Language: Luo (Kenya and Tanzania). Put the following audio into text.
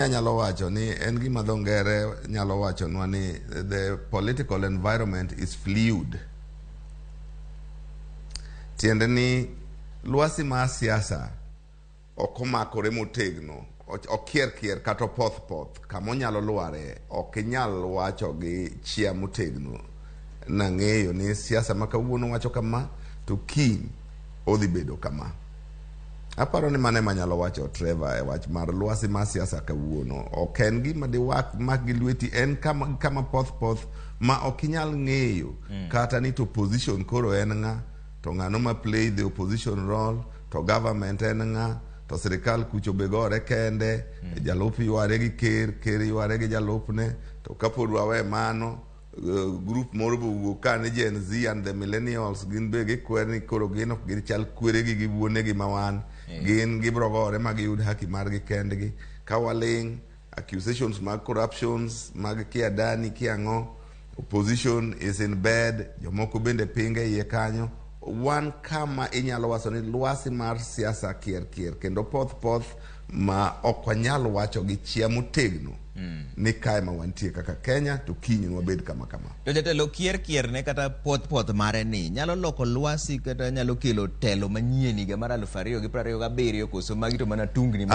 Anyalo wacho ni en gima dho ngere nyalo wachonwa ni the political environment is fluid. Tiende ni lwasi mar siasa ok omakore motegno, okier kier kata opoth poth, kama onyalo lware ok inyal wacho gi chia motegno nang'eyo ni siasa ma kawuono wacho kama to kiny odhi bedo kama. Aparo ni mano ema anyalo wacho Trevor e wach mar lwasi mar siasa kawuono. Ok en gima diwak mak gi lweti, en kama, kama poth poth ma ok inyal ng'eyo kata ni to opposition koro en ng'a, to ng'ano ma play the opposition role, to government en ng'a, to sirikal kucho be gore kende, jalup yware gi ker, ker yware gi jalupne, to kapod wawe mano, group moro be owuok ka ni Gen Z and the millennials gin be gikwer ni koro gin ok gichal kweregi gi wuonegi ma wan gin gibro gore ma giyud haki margi kendgi ka waling accusations mag corruptions mag kia dani kia ang'o opposition is in bed jomoko bende pinge iye kanyo wan kama inyalo wacho ni lwasi mar siasa kier kier kendo poth poth ma ok wanyal wacho gi chia motegno ni kae ma wantie kaka Kenya to kiny nwabed kama kama. To jatelo kier kier ne kata poth poth mare ni nyalo loko lwasi kata nyalo kelo telo manyien higa mar 2027 koso magi to mana tungni ma